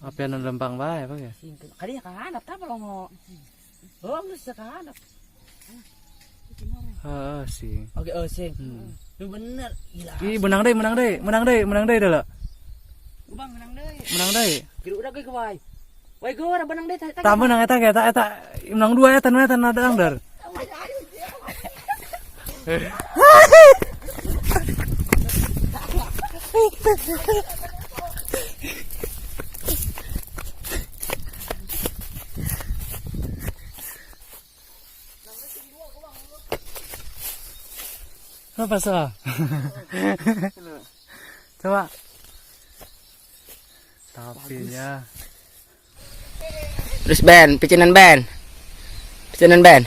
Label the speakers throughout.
Speaker 1: Apa anu lempang bae apa ya?
Speaker 2: Kadinya ka handap tah pelongo. Oh, geus ka handap.
Speaker 1: Heeh sih.
Speaker 2: Oke, oh sing. Lu bener, gila.
Speaker 1: Ih, menang deui, menang deui, menang deui, menang deui dah.
Speaker 2: Bang menang deui.
Speaker 1: Menang deui.
Speaker 2: Kira udah ge wae. Wae gua menang deui.
Speaker 1: Tah menang eta ge eta eta menang dua eta nu eta nadang dar. Apa sah? Coba. Tapi ya.
Speaker 2: Terus Ben, picinan Ben. Picinan Ben.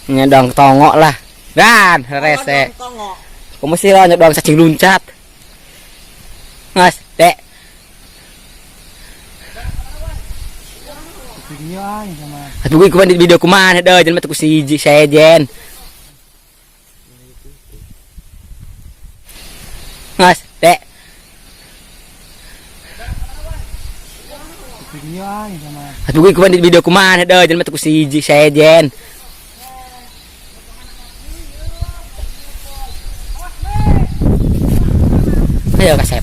Speaker 2: Nyedong tongok lah. Dan rese. Kamu sih lah nyedong cacing luncat. Ngas, Dek.
Speaker 1: Video aing sama.
Speaker 2: Atuh gue di video kumaha deh, jelema teh ku siji sejen. Ngas, Dek.
Speaker 1: Video aing sama.
Speaker 2: Atuh gue di video kumaha deh, jelema teh ku siji sejen. Ayo kasep.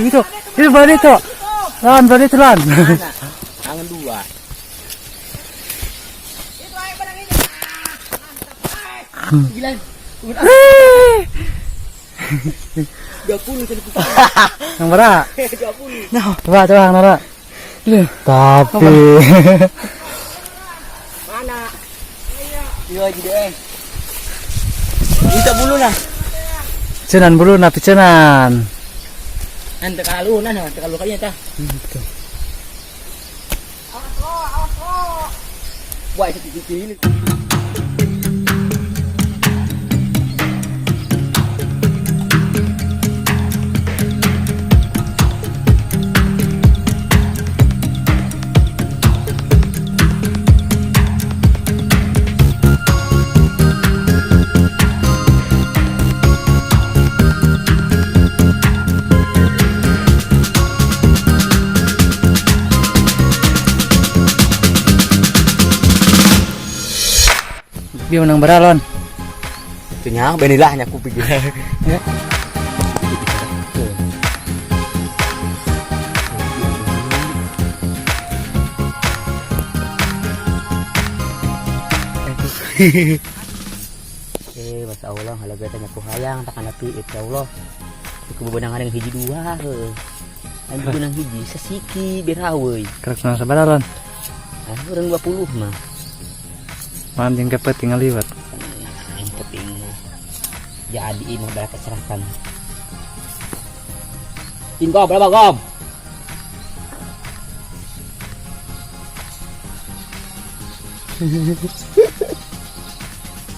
Speaker 1: Itu, itu berarti itu. Lan, berarti itu lan.
Speaker 2: Tangan dua. Gila. 20 tadi.
Speaker 1: Yang berapa?
Speaker 2: 20.
Speaker 1: Nah, coba coba yang berapa? Tapi
Speaker 2: Mana? Iya jadi eh. Bisa bulu nah.
Speaker 1: Cenan bulu nah picenan.
Speaker 2: Nanti kalu nah, nanti kalu kayaknya tah.
Speaker 1: Betul.
Speaker 2: Wah, itu ini.
Speaker 1: Dia menang beralon.
Speaker 2: Itu nya benilah nya ku pikir.
Speaker 1: Ya.
Speaker 2: Masya Allah, halaga tanya ku hayang tak kana piit ya Allah. Iku bebenangan yang hiji dua heuh. Anu bebenang hiji sesiki beraweui.
Speaker 1: Kerek menang sabaralon.
Speaker 2: Ah, urang 20 mah.
Speaker 1: Mancing kepet tinggal liwat.
Speaker 2: Yang penting jadi mah berapa serahkan. Ingko berapa gom?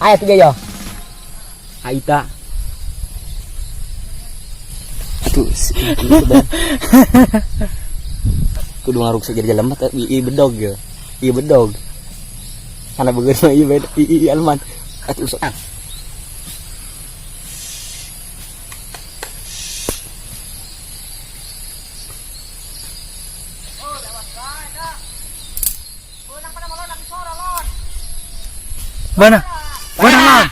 Speaker 2: Ayo tiga yo. Aita. Tuh, kudu ngaruksa jadi jalan mah i bedog ya. I bedog. Karena begitu i bed i alman. Atuh usah.
Speaker 1: Mana? Mana lan?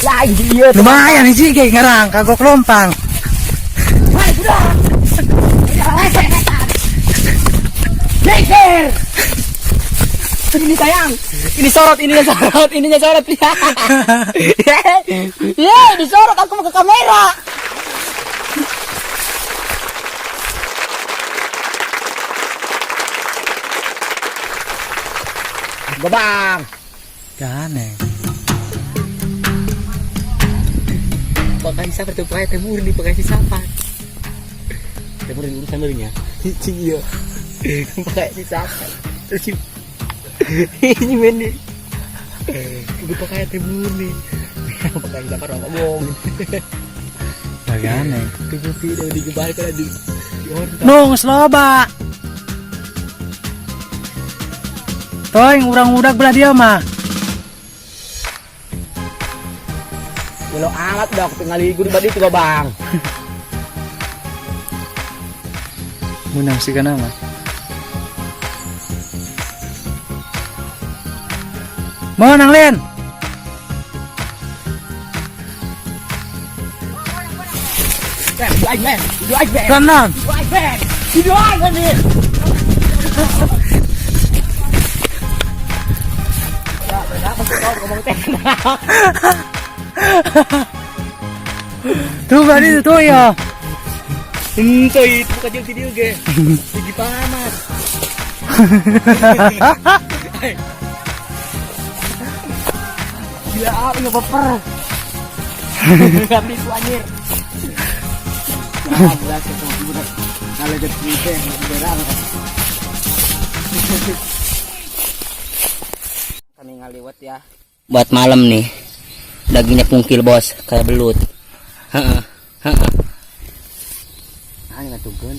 Speaker 2: Lah iya
Speaker 1: Lumayan sih kayak ngarang kagok lompang.
Speaker 2: Jeger. Ini sayang. Ini sorot, ininya sorot, ininya sorot. Ye, disorot aku mau ke kamera. Gobang.
Speaker 1: Gane.
Speaker 2: Pakai siapa tuh pakai temur nih, pakai siapa? Temur ini urusan barunya. Iya. Pakai siapa? Terus ini meni. Udah pakai temur nih. Pakai siapa orang ngomong.
Speaker 1: Gane.
Speaker 2: Tuh sih udah digebal kan di.
Speaker 1: Nung sloba. Toing urang udah belah dia mah.
Speaker 2: Gelo amat dah aku tinggal di badi itu bang.
Speaker 1: Menang sih kana mah. Mau nang Len? Ben, Ben, Ben, nih. Tuh berarti itu tuh ya.
Speaker 2: Ente itu bukan dia video ge. Tinggi panas. Gila ah, nggak baper. Nggak bisa anjir. Kami ngaliwat ya. Buat malam nih. Dagingnya pungkil bos, kayak belut. Heeh. Heeh. Ah, nggak tuh kan.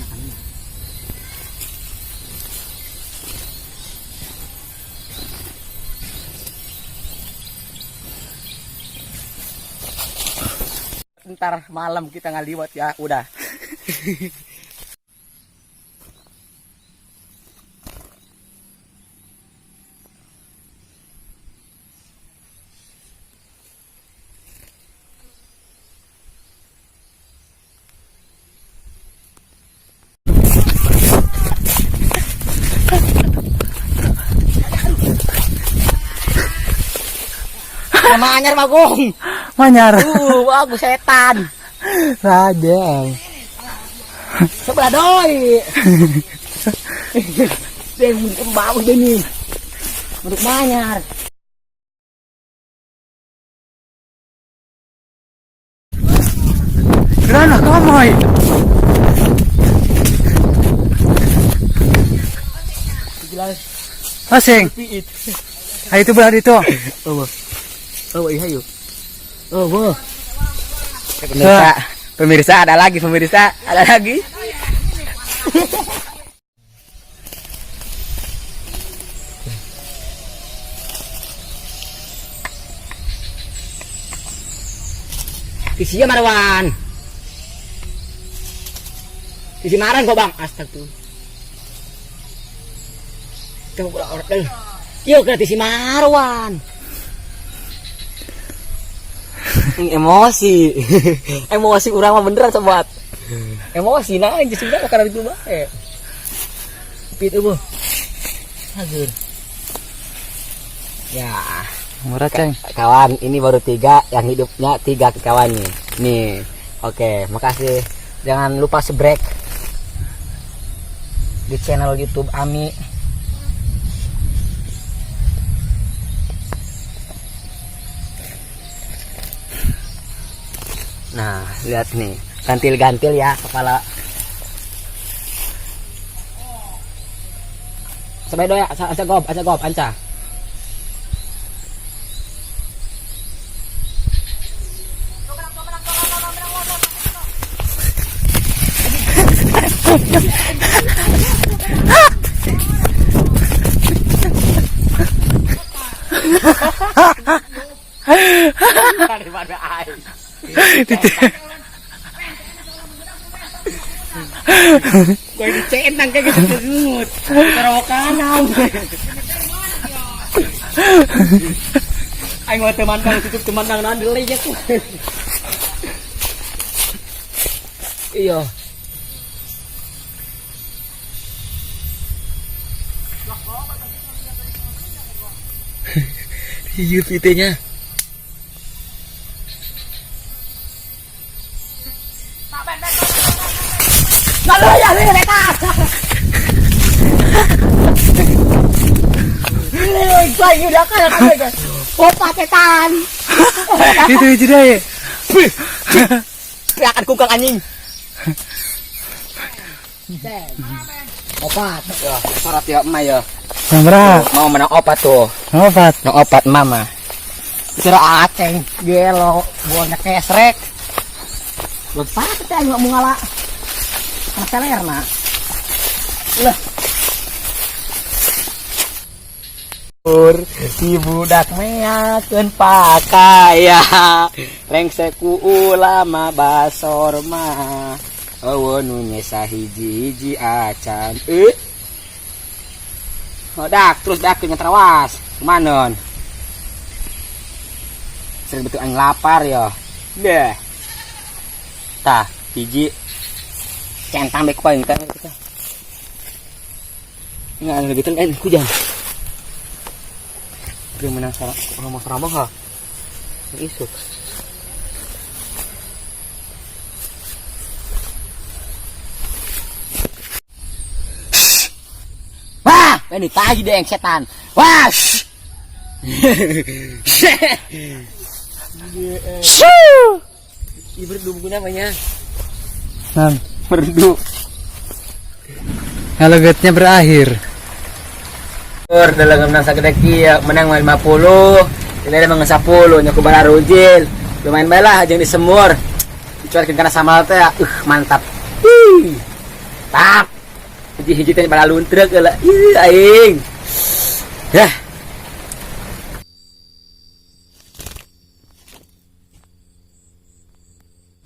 Speaker 2: Ntar malam kita ngaliwat ya, udah. Manyar Bagong.
Speaker 1: Manyar.
Speaker 2: Bagus setan.
Speaker 1: Saja.
Speaker 2: Sebelah doi. Deh, bagus deh nih. Untuk manyar.
Speaker 1: Kerana kamoy. Asing. Ayo itu belah itu.
Speaker 2: Oh, oh iya yuk. Oh, boh. Pemirsa, pemirsa ada lagi, pemirsa ada lagi. Isinya Marwan. Isi Marwan kok bang, astagfirullah. Coba order. Yuk gratis si Marwan. Emosi. Emosi urang mah beneran sobat. Emosi nah geus sudah karena itu bae. Pit eueuh. Hagur. Ya,
Speaker 1: Murah ceng.
Speaker 2: Kawan, ini baru 3 yang hidupnya 3 kawan nih. Nih. Oke, makasih. Jangan lupa subrek di channel YouTube Ami. Nah, lihat nih, gantil-gantil ya kepala. Sampai doya, anca gob, anca gob, anca. Daripada aing. Gue dicentang kayak gitu terus. Kerokan. Aing mah teman kang tutup teman nang naon delay tuh. Iya. Iya pitenya. Opat setan.
Speaker 1: Itu hiji deui.
Speaker 2: Teriakan kukang anjing. Opat. Ya, sorot ya emak ya.
Speaker 1: Nomor
Speaker 2: Mau menang opat tuh.
Speaker 1: opat.
Speaker 2: Menang opat mama. Kira aceng, gelo, buahnya kesrek. Lupa kita nggak mau ngalah. Karena seler nah. Lah. Si budak meakeun pakaya rengsek ku ulama basor mah eueuh nu nyesa hiji-hiji acan. Dak terus dak terawas kemanon sering betul aing lapar ya deh tah hiji centang bek poin kan kita nggak gitu kan hujan. Dia menang sarang mau serambang ha? Isuk. Wah, ini taji deh yang setan. Wah. Ih, berdu buku namanya.
Speaker 1: Nan,
Speaker 2: Merdu.
Speaker 1: ngalegetnya berakhir.
Speaker 2: Dalam menang sagede kieu, menang 50, ini ada menang 10, nya ku bararujil. Lumayan bae lah jeung disemur. Dicuarkeun kana sambal teh, mantap. Ih. Tap. Hiji-hiji teh bala luntreuk heula. Ih, aing. Yah.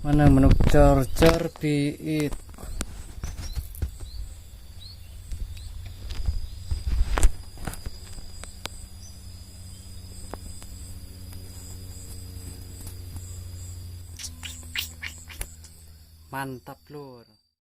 Speaker 1: Mana menuk cor-cor piit. Mantap lur.